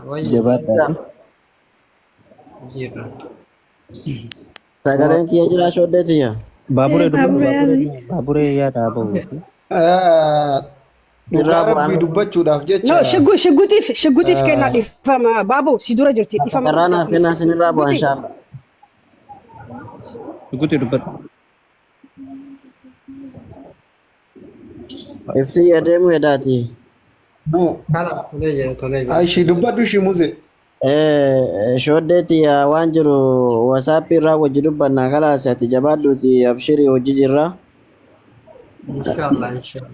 Wayyi Jabaadhaa. jirra. Sagaleen kiyya jira shooddee tiyya. Baaburee dubbadhu Baaburee baaburee yaasi. baaburee yaada haa bahu. Dhugaa Sirraa rabbii bu'aan dubbachuudhaaf No, jecha shiggu shiggutiif shiggutiif kennaa dhiifama. Baaboo si dura jirti dhiifama carraa guddaa naaf please. kennaa sinirraa bu'aa Shiggutii. inshaallah. Dhuguutii dubbadhu. Ibsi adeemu hedaati. bu Kana tolee jira tolee jira. Ashi dubbadhu ishii muze. Shooddee tiyya waan jiru wasaappii irraa wajji dubbannaa kalaas ati jabaadhuuti abshirii hojii jirra. Inshallah inshallah.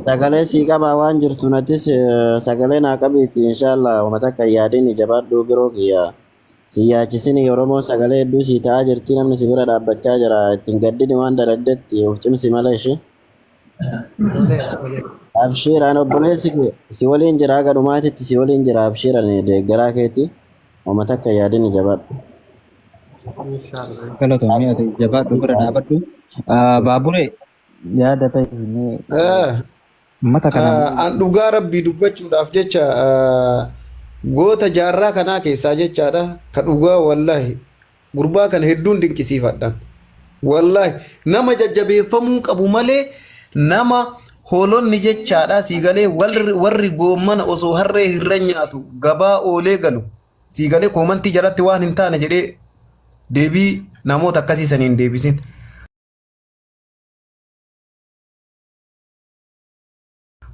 Sagalee sii qabaa waan jirtu natis sagalee naa qabiiti inshaallah wama takka hin yaadini jabaadhuu biroo kiyya. Si yaachisini Oromoo sagalee hedduu sii ta'aa jirti namni si bira dhaabbachaa jira ittiin gaddini waan dalagdetti of cimsi malee ishee. Tolee tolee. Abshiir an obboleessi kee si waliin jira haga dhumaatitti si waliin jira abshiir ani deeggaraa keeti wama takka hin yaadini jabaadhu. Inshallah. Galatoomii ati jabaadhu bira dhaabadhu. Baaburee yaada ta'e mee uummata kana An dhugaa rabbii dubbachuudhaaf jecha goota jaarraa kanaa keessaa jechaadha ka dhugaa wallaahi gurbaa kana hedduun dinqisiifadhaan. Wallaahi nama jajjabeeffamuu qabu malee nama hoolonni jechaadha sii galee warri warri goommana osoo harree hirra nyaatu gabaa oolee galu sii galee koomantii jalatti waan hin taane jedhee deebii namoota akkasii saniin deebisin.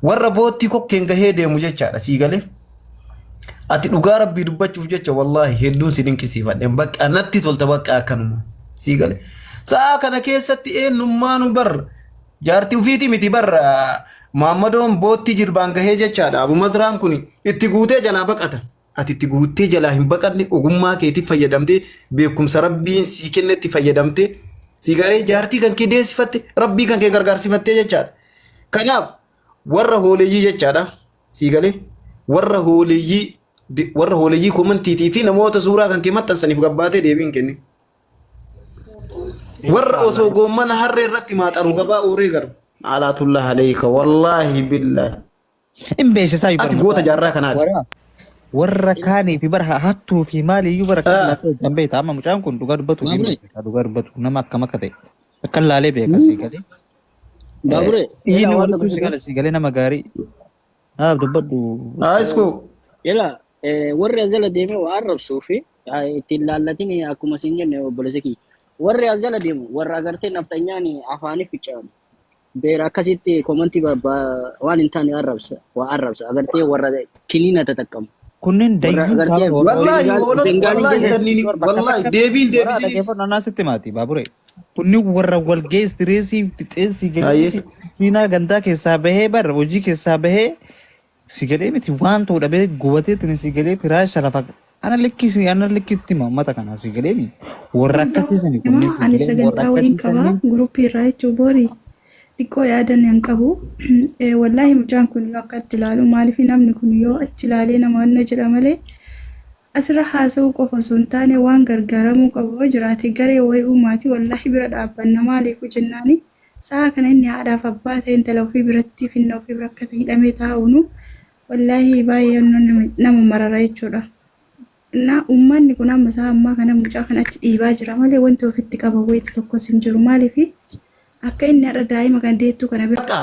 Warra boottii kokkeen gahee deemu jechaadha sii galee. Ati dhugaa rabbii dubbachuuf jecha wallaahi hedduun si dinqisiifadhe. Bakka natti tolta bakka akkanuma sii galee. Sa'a kana keessatti eenyummaanu bar jaartii ofiiti miti bar Maammadoon boottii jilbaan gahee jechaadha. Abu Mazraan kun itti guutee jalaa baqata. Ati itti guuttee jalaa hin baqanne ogummaa keetii fayyadamtee beekumsa rabbiin sii kennetti fayyadamtee sii galee jaartii kan kee deessifatte rabbii kan kee gargaarsifattee jechaadha. Kanaaf warra hooleyyii jechaadha. Sii galee warra hooleyyii warra hooleyyii komantiitii fi namoota suuraa kan kee maxxansaniif gabbaatee deebii hin kennin. Warra osoo goommana harree irratti maaxaru gabaa ooree galu. Alaatullah aleeyka wallaahi billaahi. Hin beeksisaa iyyuu Ati bara goota mucaa jaarraa kanaati. warra warra kaanii fi bara hattuu fi maali iyyuu bara kan Ah. laafee hojjan beekta amma mucaan kun dhugaa dubbatu hin Baabure, beekta dhugaa dubbatu nama akkam akka ta'e akka laalee beeka sii galee. baabure, ila Dhiigni waan walittuu tokko si si gala sii galee nama gaarii. Naaf dubbadhu. Aisku. Ila warri as jala deemee waa arrabsuu fi ittiin laallatin akkuma siin jenne obboleessa kiyya. Warri as jala deemu warra agartee nafxanyaan afaanii ficcaan beera akkasitti komantii waan hin taane arrabsa waa arrabsa agartee warra kiniina tataqqamu. Kunneen Warra dayyuu agartee sababa Wallaahi Bengaal hoolota Bengaalii wallaahi jedhan tanniini bakka wallaahi takka deebiin warra deebisini. dhaggeeffadhu anaa sitti maati baabure. Kunniin warra walga'ii istireesii fixeensii Ayyee. galee siinaa gandaa keessaa bahee bar hojii keessaa bahee si galee miti waan ta'u dhabee gubatee tini si galee firaasha lafa ana likkii ana likkitti hima uummata kana si galee mi warra akkasii sani kunneen si Ani galee warra sagantaa wayiin akkasii qaba saniin guruppii irraa jechuun boori xiqqoo yaadan hin qabu. Wallaahi mucaan kun yoo akka itti ilaalu maaliif namni kun yoo achi ilaalee nama wanna jedha malee asirra haasa'uu qofa osoo hin taane waan gargaaramuu qabu yoo jiraate garee wayii uumaati wallaahi bira dhaabbanna maaliifu jennaani sa'a kana inni haadhaaf abbaa ta'e intala ofii biratti finna ofii bira akka hidhamee taa'uunu wallaahi baay'ee nama marara jechuudha. Innaa uummanni kun amma sa'a ammaa kana mucaa kana achi dhiibaa jira malee wanti ofitti qaban wayiiti tokkos hin jiru. Maaliif akka inni har'a daa'ima kana deettuu kana bira Bakka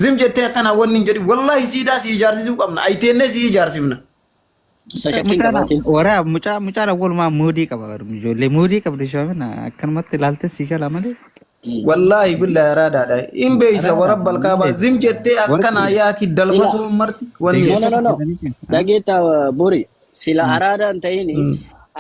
zim jettee akkana wanni hin jedhin wallaahi siidaa si ijaarsisuu qabna ayiteennee si ijaarsifna. Isa shakkiin Mucaan qabaatiin. waraa mucaa mucaan awwalumaa muudii qaba ijoollee muudii qabdi shaamina akkanumatti ilaalte sii gala malee. Wallaahi billahi araadaadha. Hin beeysa Araadaadha warabba hin alkaabaa beeysa. zim jettee akkana Warqii yaaki Ila dalfasoo marti wanni no no deeggarsa no no hojjetaniitiin. dhageetta bori sila araadaan ta'ini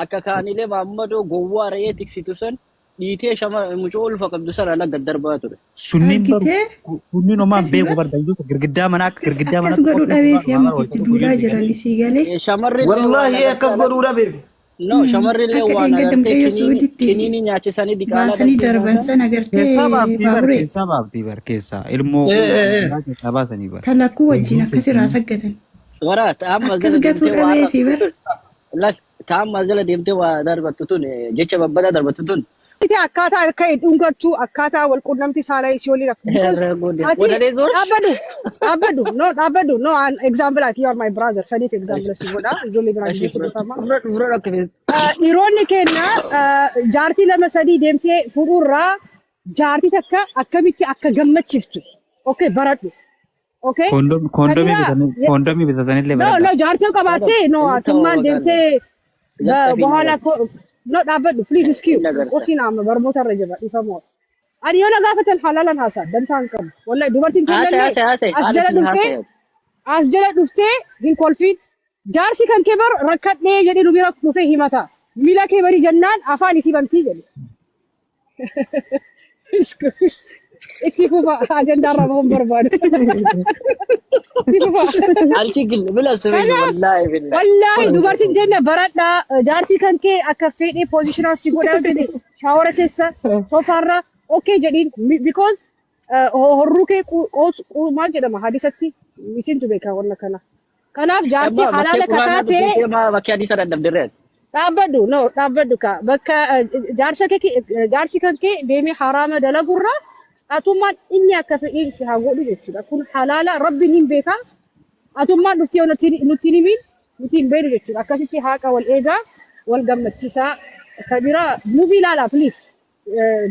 akka kaanilee maammadoo gowwaa re'ee tiksitu san dhiitee shama mucoo ulfa qabdu sana ala gad darbaa ture. Sunniin baru argitee kunniin homaa akkasii beeku bar bar dayyuusa girgiddaa manaa akka akkas girgiddaa akkas manaatti godhuu qophii dhabeef dhugaa amma dhumaa itti hojjetu duulaa guyyuu jiran isii galee. Shamarri illee waan Wallaahi agartee akkas ala godhuu dhabeef. no shamarri illee Akka waan dheengadda agartee mucayyoo kiniini Suuditti kiniini nyaachisanii diqaalaa baasanii dhalchiisan darban san san agartee Keessaa baaftii bar baaburee keessaa baaftii bar keessaa ilmoo Ee ee ee. dhiiraa keessaa baasanii bar. talakkuu wajjin Dayyuusa akkasirraa saggatan. wara ta'amma Akkas jala gatuu deemtee waa dhabeefi arrabsitu bar tun lal ta'amma jala deemtee waa darbattu tun jecha babbadaa darbattu tun ta'e akkaataa akka dhungattu, akkaataa wal quunnamtii saalaa isii waliin akka because Irra godhe. ati Wadalee zoor. dhaabbadhu, dhaabbadhu, no, dhaabbadhu, no, an example, ati you are my brother, saniif example si godha, ijoollee biraa Ashii gidduutti fudhadhu. dhufama. Fudhadhu, fudhadhu akka feetu. Dhiironni keenya jaartii lama sadii deemtee fuudhuurraa jaartii takka akkamitti akka gammachiftu okay baradhu, okay. Koondomii Kabira bitatanii, koondomii bitatanillee no baradha. No, jaartii yoo qabaatte, no, Inni ta'uu atummaan wagaalla. deemtee Latta በኋላ fi እኮ no, dhaabbadhu please, excuse Inni agarta. qosiin amma barnoota irra jira, dhifamoo. Ani yoo na gaafatan halaalan haasaa dantaa hin qabu. Wallahi dubartiin Haasa'e, keenyallee haasa'e, haasa'e. as Haala jala siin dhuftee haasa'e. as jala dhuftee hin kolfiin. Jaarsi kan kee bar rakkadhee jedhee nu bira dhufee himata. Miila kee bari jennaan afaan isii bantii jedhe. Itti fufa, ajandaa irraa bahuun barbaadu. Itti fufa. Alchigil bila sirrii Kanaaf wallaahi billahi. wallaahi dubartiin teenya baradhaa, jaarsi kan kee akka fedhee positional si godhaa jedhe shower keessa sofaarra okay jedhiin, because horruu kee maal jedhama hadisatti, isintu beeka wanna kana. Kanaaf jaartii Amma bakkee halaala quraanaa kataatee dubbistee maa bakkee hadiisa dadhabdirreen. Dhaabbadhu, no, dhaabbadhu ka bakka jaarsa kee, jaarsi kan kee deemee haraama dalagurra atummaan inni akka fedhiin si haa godhu jechuudha. Kun halaala, rabbiin hin beekaa. Atummaan dhuftee yoo nutti hin himin nuti hin beeknu jechuudha. Akkasitti haqa wal eegaa, wal gammachiisaa. Ka biraa movie ilaalaa please.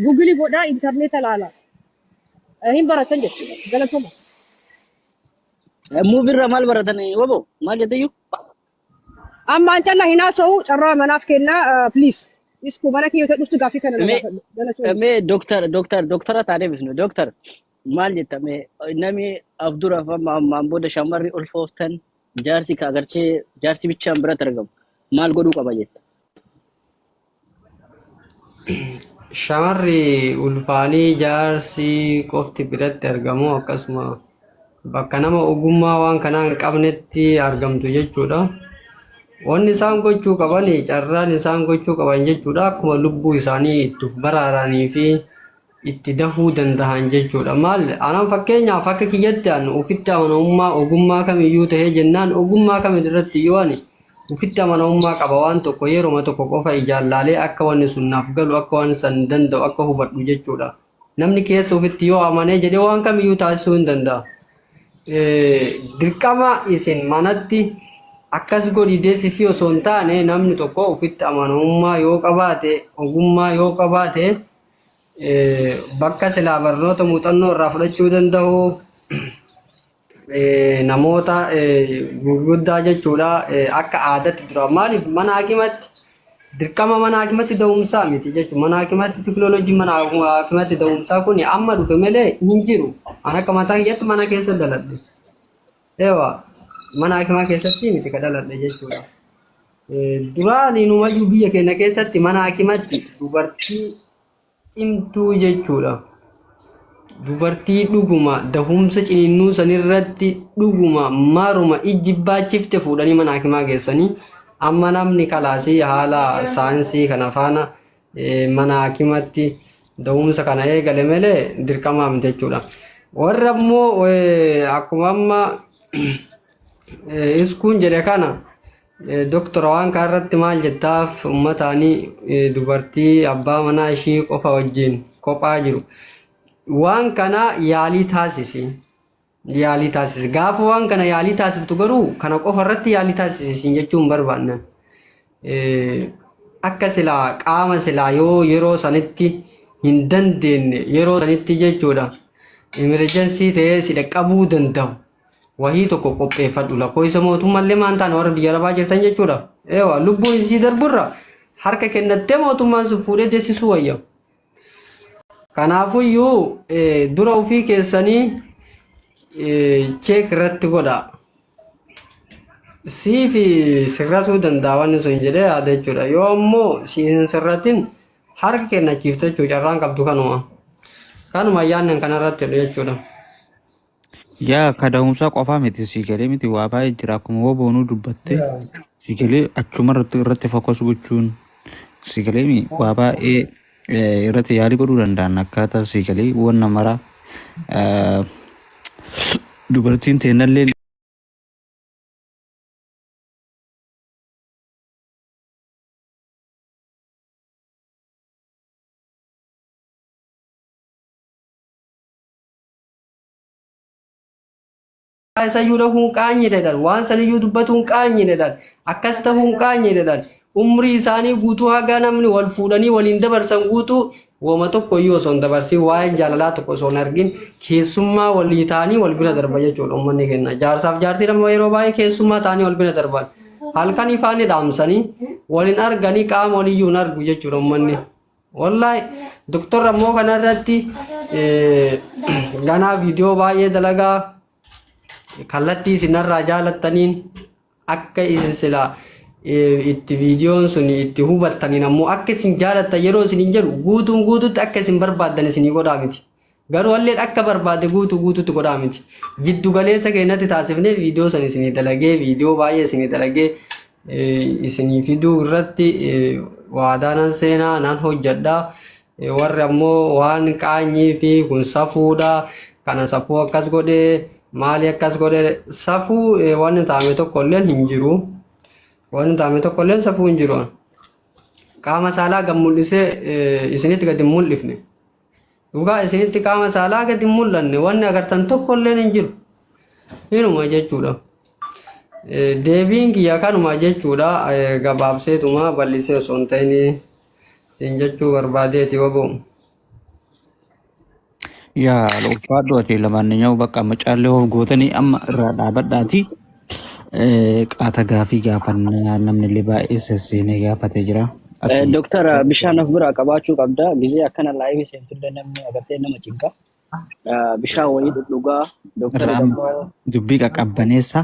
Google godhaa, intarneeta ilaalaa. Hin baratan jechuudha. Galatoma. Movie irraa maal baratan wabo? Maal jetteyyuu? Ammaan callaa hin haasa'u, carraa manaaf kennaa please. Isku mana kiyya yoo dhuftu gaaffii kana na Mee gaafadhu. Galatoma. mee dooktar, dooktar, dooktara taanee bisnu, dooktar, maal jetta mee? Namni afduraaf amma ammaan booda shamarri ulfooftan, jaarsi ka agartee jaarsi bichaan biratti argamu maal godhuu qaba jetta? Shamarri ulfaanii jaarsi qofti biratti argamu, akkasuma bakka nama ogummaa waan kanaa hin qabnetti argamtu jechuudha. Wanni isaan gochuu qaban, carraan isaan gochuu qaban jechuudha, akkuma lubbuu isaanii itti of baraaranii fi itti dahuu danda'an jechuudha. Maal anaan fakkeenyaaf akka kiyyatti an ofitti amanamummaa ogummaa kamiyyuu ta'ee jennaan, ogummaa kam irratti iyyuu ani ofitti amanamummaa qaba. Waan tokko yeruma tokko qofa ijaan laalee akka wanni sun naaf galu, akka waan san danda'u akka hubadhu jechuudha. Namni keessa ofitti yoo amanee jedhee waan kamiyyuu taasisuu hin danda'a. Dirqama isin manatti akkas godhi deessisii osoo hin taane, namni tokko ofitti amanamummaa yoo qabaate, ogummaa yoo qabaate, bakka silaa barnoota muuxannoo irraa fudhachuu danda'u, namoota gurguddaa jechuudha, akka aadaatti dura maaliif mana hakimatti dirqama mana hakimatti da'umsaa miti jechuudha. Mana hakimatti teekinooloojiin mana hakimatti da'umsaa kun amma dhufe malee hin jiru. An akka mataa kiyyatti mana keessa daladhe. Ewa, mana hakimaa keessatti miti ka dhaladhe jechuudha. Duraan inumayyuu biyya keenya keessatti mana hakimatti dubartii cimtuu jechuudha. Dubartii dhuguma dahumsa ciniinnuu sanirratti dhuguma maruma ijji baachifte fuudhanii mana hakimaa geessanii. Amma namni kalaasii haala saayinsii kana faana mana hakimatti dahumsa kana eegale malee dirqamaa miti jechuudha. Warra ammoo akkuma amma iskuun jedhe kana, doktora, waan kana irratti maal jettaaf uummataanii dubartii abbaa manaa ishii qofa wajjin kophaa jiru. Waan kana yaalii taasisi. Yaalii taasisi. Gaafa waan kana yaalii taasiftu garuu kana qofa irratti yaalii taasisi jechuun barbaannan. Akka silaa qaama silaa yoo yeroo sanitti hin dandeenye, yeroo sanitti jechuudha. Emergency ta'ee si dhaqqabuu danda'u. Wahii tokko qopheeffadhu, lakkoofsa mootummaallee maan taane warra biyya arabaa jirtan jechuudha. Eewa, lubbuun isii darburra harka kennattee mootummaan sun fuudhee deessisuu wayya. Kanaafuyyuu dura ofii keessanii check irratti godha. Siif sirratuu danda'a wanni sun jedhee yaada jechuudha. Yoo ammoo siif hin sirratin harka kennachiifte jechuudha, carraan qabdu kanuma. Kanuma yaadni kanarratti jedhu jechuudha. Yaa, ka da'umsaa qofaa miti, sii galee miti, waa baay'ee jira, akkuma woboonuu dubbatte, sii galee, achuma irratti focus gochuun, sii galee mi, waa baay'ee irratti yaalii godhuu danda'an, akkaataa sii galee wanna mara dubartiin teennallee. Isayyuu dhahuun qaanyi jedhan, waan saniyyuu dubbatuun qaanyi jedhan, akkas ta'uun qaanyi jedhan. Umrii isaanii guutuu haga namni wal fuudhanii waliin dabarsan guutuu woma tokko iyyuu osoo hin dabarsin, waa'een jaalalaa tokko osoo hin argin, keessummaa walii ta'anii wal bira darba jechuudha uummanni keenya. Jaarsaaf jaartiin ammoo yeroo baay'ee keessummaa ta'anii wal bira darban. Halkan ifaan dhaamsanii waliin arganii qaama waliyyuu hin argu jechuudha uummanni. Wallaahi doktorri ammoo kanarratti ganaa viidiyoo baay'ee dalagaa, kallattii isinarraa jaalattaniin akka isin silaa itti viidiyoon sun itti hubattaniin ammoo akka isin jaalattan yeroo isin hin jedhu guutuun guututti akka isin barbaaddan isinii godhaa miti. Garuu illee akka barbaade guutuu guututti godhaa miti. Jiddu galeessa keenyatti taasifnee viidiyoo san isinii dalagee, viidiyoo baay'ee isinii dalagee isinii fiduu irratti waadaa nan seenaa, nan hojjedha. Warri ammoo waan qaanyii fi kun safuudha, kana safuu akkas godhee, maali akkas godhee, safuu wanni taa'ame tokko illee hin jiru. Wanni taa'ame tokko illee safuu hin jiru. Qaama saalaa gad mul'isee isinitti gad hin mul'ifne. Dhugaa isinitti qaama saalaa gad hin mul'anne, wanni agartan tokko illee hin jiru. Inuma jechuudha. Deebiin kiyya kanuma jechuudha. Gabaabseetuma bal'isee osoo hin ta'in siin jechuu barbaadeeti waboo. Yaa ulfaadhu ati lamaan bakka mucaallee of gootanii amma irraa dhaabadhaati. Qaata gaafii gaafannaa namni illee baay'ee sesseenee gaafatee jira. Ati Doktar, bishaan of biraa qabaachuu qabda. Gizee akkana live seentullee namni agartee nama cinqa. Bishaan wayii dhudhugaa. Doktar irraa dammoo dubbii qaqqabbaneessa.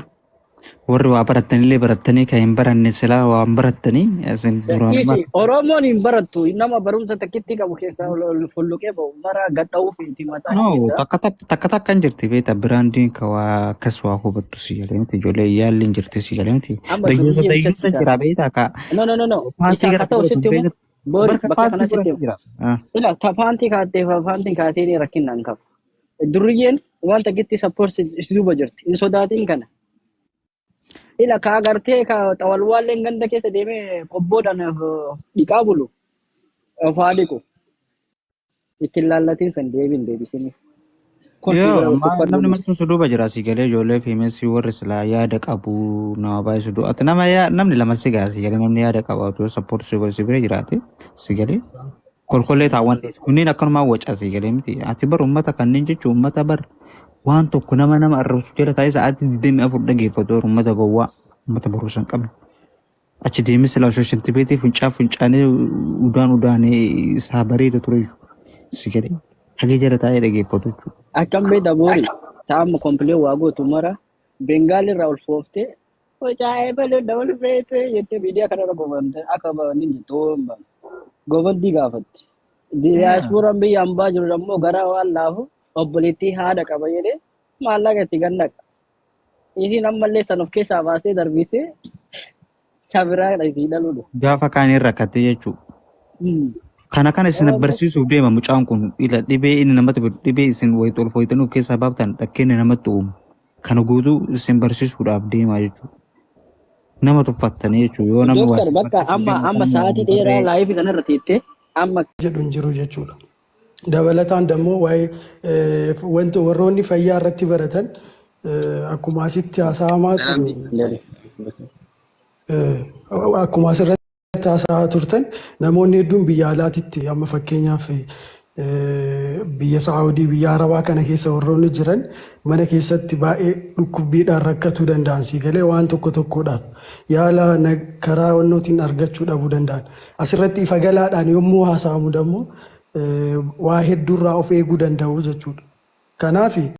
Warri waa barattanillee barattanii, kan hin baranne silaa waan barattanii isin duraan Dhiisi, Oromoon hin barattu. Nama barumsa takkitti qabu keessaa ol ol fulluqee ba'u mara gadha'uu feeti mataa No, keessa. takka takka takka takka hin jirti beekta, biraandiin ka waa akkas waa hubattu si galee miti, ijoollee yaalli hin jirti si galee miti. Amma Dayyuusa duriyyee dayyuusa bichatti jira beekta ka No, no, no, no. paantii Isa gara haa ta'u godhatu sitti himu. beekta Boori barka bakka kana paantii sitti godhatu himu. jira. Ah. Ila ta paantii kaattee fa paantiin kaatee rakkinna hin qabu. Duriyyeen waan takkitti support si duuba jirti. Hin sodaatin kana. Ila ka agartee ka xawalwaalleen ganda keessa deemee qobboodhaan dhiqaa bulu of haa dhiqu. Ittiin laallatiin san deebiin deebisiniif. Kun Yoo bira amma tuffadhu namni dhisi. martuu si duuba jira si galee, ijoollee fiimessi warri silaa yaada qabu nama baay'isu du'a. Ati nama namni lama si gaa si galee, namni yaada qabaatu yoo support si godhe si bira jiraate si galee kolkollee taawwan dhiisi. Kunneen akkanumaan waca si galee miti. Ati bar uummata kanneen jechuun uummata bar waan tokko nama nama arrabsu jala taa'ee sa'aatii 24 dhageeffatu, uummata gowwaa, uummata barumsa hin qabne. Achi deemee silaa osoo shintibeetii funcaa funcaanee udaan udaanee isaa bareeda ture jechuudha. Si galee hagee jala taa'ee dhageeffatu jechuudha. Akkam beekta boori ta'amma kompilee waa gootu mara Bengaal irraa ol fooftee Focaa'ee balee ol feetee jettee miidiyaa kanarra gobante akka ni jettu gobandii gaafatti. Diyaaspooraan biyya hambaa jiru ammoo garaa waan laafu obboleettii haadha qaba jedhee maallaqa itti gannaqa. Isiin ammallee san of keessaa baastee darbitee sabiraa isii dhaluu dhufu. Gaafa kaan rakkate jechuudha. Kana kana isin barsiisuuf deema mucaan kun, ila dhibee inni namatti fidu, dhibee isin wayii ol fooyitanii of keessaa baaftan rakkinni namatti uumu. Kana guutuu isin barsiisuudhaaf deema jechuudha. Nama tuffattanii jechuudha. Yoo namni waa Doktar isin bakka barsiisuuf amma deemu amma kan sa'aatii dheeraa barree live kanarra teettee amma jedhu hin jiru jechuudha. Dabalataan dammoo waa'ee wanti warroonni fayyaa irratti baratan akkuma asitti haasa'amaa ture, akkuma asirratti haasa'aa turtan, namoonni hedduun biyya alaatitti, amma fakkeenyaaf biyya Saa'udii, biyya Arabaa kana keessa warroonni jiran mana keessatti baay'ee dhukkubbiidhaan rakkatuu danda'an, sii galee, waan tokko tokkodhaaf yaala karaa wannootiin argachuu dhabuu danda'an. Asirratti ifa galaadhaan yommuu haasa'amu dammoo waa hedduurraa of eeguu danda'u jechuudha. Kanaaf